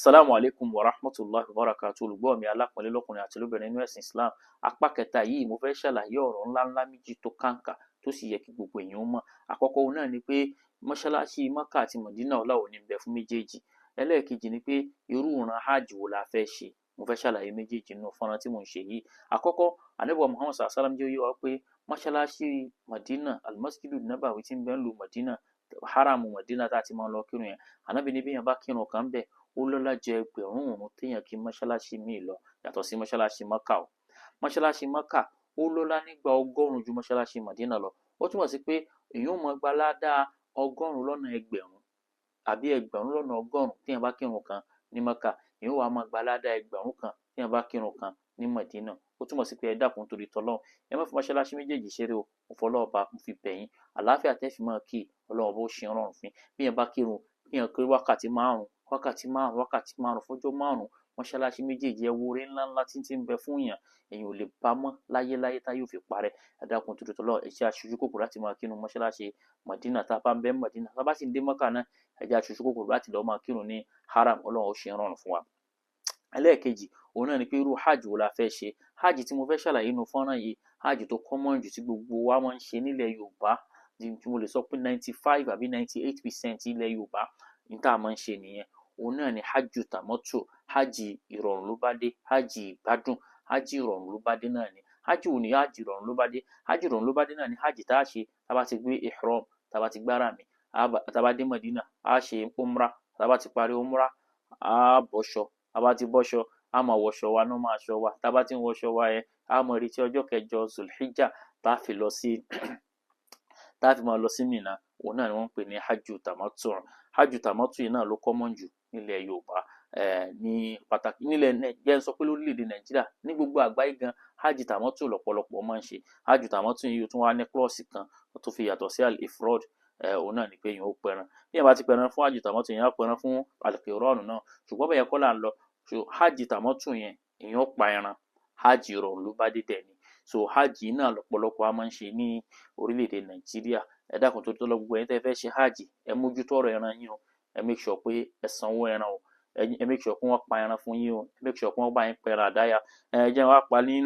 Asalaamu alaykum wa rahmatulahi wa barakatu. Olùgbọ́ mi alápọ̀nlé lọ́kùnrin àti lóbìnrin nínú ẹ̀sìn Islam, apá kẹta yìí mo fẹ́ ṣàlàyé ọ̀rọ̀ ńláńlá méjì tó kàǹkà tó sì yẹ kí gbogbo èèyàn mọ̀. Àkọ́kọ́ òun náà ni pé mọ́ṣáláṣí Maka àti Mọ̀dínà ọlá wo ní ń bẹ fún méjèèjì. Ẹlẹ́ẹ̀kejì ni pé irú ìran hajj wo la fẹ́ ṣe. Mo fẹ́ ṣàlàyé méjèèjì nínú fọ́nrán tí mò ń ṣe yìí. Àkọ́kọ́, Ànábì wa Muhammad sallallahu alaihi wasallam jẹ́ ó yé wa pé mọ́ṣáláṣí Mọ̀dínà, Al-Masjidu Nabawi tí ń bẹ nílùú Mọ̀dínà, haramu Mọ̀dínà tá a ti máa ń lọ kírun yẹn, Ànábì ní bí èèyàn bá kírun kan bẹ́ẹ̀, ó lọ́lá jẹ ẹgbẹ̀rún ìrun téèyàn kí mọ́ṣáláṣí míì lọ, yàtọ̀ sí mọ́ṣáláṣí Mọ́kà o. Mọ́ṣáláṣí Mọ́kà ó lọ́lá nígbà 100 ju mọ́ṣáláṣí Mọ̀dínà lọ. Ó túmọ̀ sí pé èèyàn ó máa gba ládàá 100 lọ́nà ẹgbẹ̀rún àbí 1,000 lọ́nà 100 téèyàn bá kírun kan ní Mọ́kà, èèyàn ó wá máa gba ládàá 1,000 kan téèyàn bá kírun kan ní Mọ̀dínà. Ó túmọ̀ sí pé ẹ dákun torí tọlọ́run, ẹ má fi mọ́ṣáláṣí méjèèjì ṣeré o. Mo fọlọ́run ọba mo fi bẹ̀ yín. Àlàáfíà tẹ́ fi máa kí Ọlọ́run ọba ó ṣe ń rọrùn fún yín. Bí èèyàn bá kírun, kí èèyàn kí wákàtí márùn-ún, wákàtí márùn-ún, wákàtí márùn-ún fọ́jọ́ márùn-ún, mọ́ṣáláṣí méjèèjì, ẹ wo oore ńláńlá tí ń bẹ fún èèyàn, èèyàn ò lè bá mọ́ láyéláyé tá yóò fi parẹ́. Ẹ dákun torí tọlọ́run, ẹ ṣe aṣojú kòkòrò láti máa kírun mọ́ṣáláṣí Mọ̀dínà tá a bá ń bẹ Mọ̀dínà. Tá a bá sì ń dé Mọ́kà náà, ẹ jẹ́ aṣojú kòkòrò láti lọ máa kírun ní haram. Ọlọ́run ó ṣe ń rọrùn fún wa. Ẹlẹ́ẹ̀kejì, òun náà ni pé irú hajj wo la fẹ́ ṣe. Hajj tí mo fẹ́ ṣàlàyé nínú fọ́nrán yìí, hajj tó common jù tí gbogbo wa máa ń ṣe nílẹ̀ Yorùbá, tí mo lè sọ pé 95 àbí 98% ilẹ̀ Yorùbá ní tá a máa ń ṣe nìyẹn. Òun náà ni hajj tamattu, hajj ìrọ̀rùn ló bá dé, hajj ìgbádùn, hajj ìrọ̀rùn ló bá dé náà ni. Hajj wo ni hajj ìrọ̀rùn ló bá dé? Hajj ìrọ̀rùn ló bá dé náà ni hajj tá a ṣe tá a bá ti gbé ihram, tá a bá ti gbára mi, tá a bá dé Mọ̀dínà, a ṣe umrah, tá a bá ti parí umrah, a bọ́ṣọ, tá a bá ti bọ́ṣọ, a máa wọṣọ wa, náà máa ṣọ wa. Tá a bá ti ń wọṣọ wa yẹn, a máa retí ọjọ́ kẹjọ Zulhijjah tá a fi lọ sí tá a fi máa lọ sí Mínà. Òun náà ni wọ́n ń pè ní hajj tamattu. Hajj tamattu yìí náà ló common jù nílẹ̀ Yorùbá, ní pàtàkì nílẹ̀ jẹ́ ń sọ pé lórílẹ̀‐èdè Nàìjíríà, ní gbogbo àgbáyé gan, hajj tamattu lọ́pọ̀lọpọ̀ máa ń ṣe. Hajj tamattu yìí tún wá ní klọ́ọ̀sì kan tó fi yàtọ̀ sí al-ifrad. Òun náà ni pé èèyàn ó pẹran. Bí èèyàn bá ti pẹran fún hajj tamattu, èèyàn á pẹran fún al-qiran náà, ṣùgbọ́n bẹ́ẹ̀ kọ́ là ń lọ. So hajj tamattu yẹn, èèyàn ó pa ẹran, hajj ìrọ̀rùn ló bá dé dẹ̀ ni. So hajj náà lọ́pọ̀lọpọ̀ a máa ń ṣe ní orílẹ̀-èdè Nàìjíríà. Ẹ dákun tó lọ, gbogbo ẹ̀yin tẹ́ fẹ́ ṣe hajj, ẹ mójútó ọ̀rọ̀ ẹran yín o. Ẹ make sure pé ẹ sanwó ẹran o. Ẹ make sure pé wọ́n pa ẹran fún yín o. Ẹ make sure pé wọ́n bá yín pẹran àdáyà. Ẹ jẹ́ wá pa ní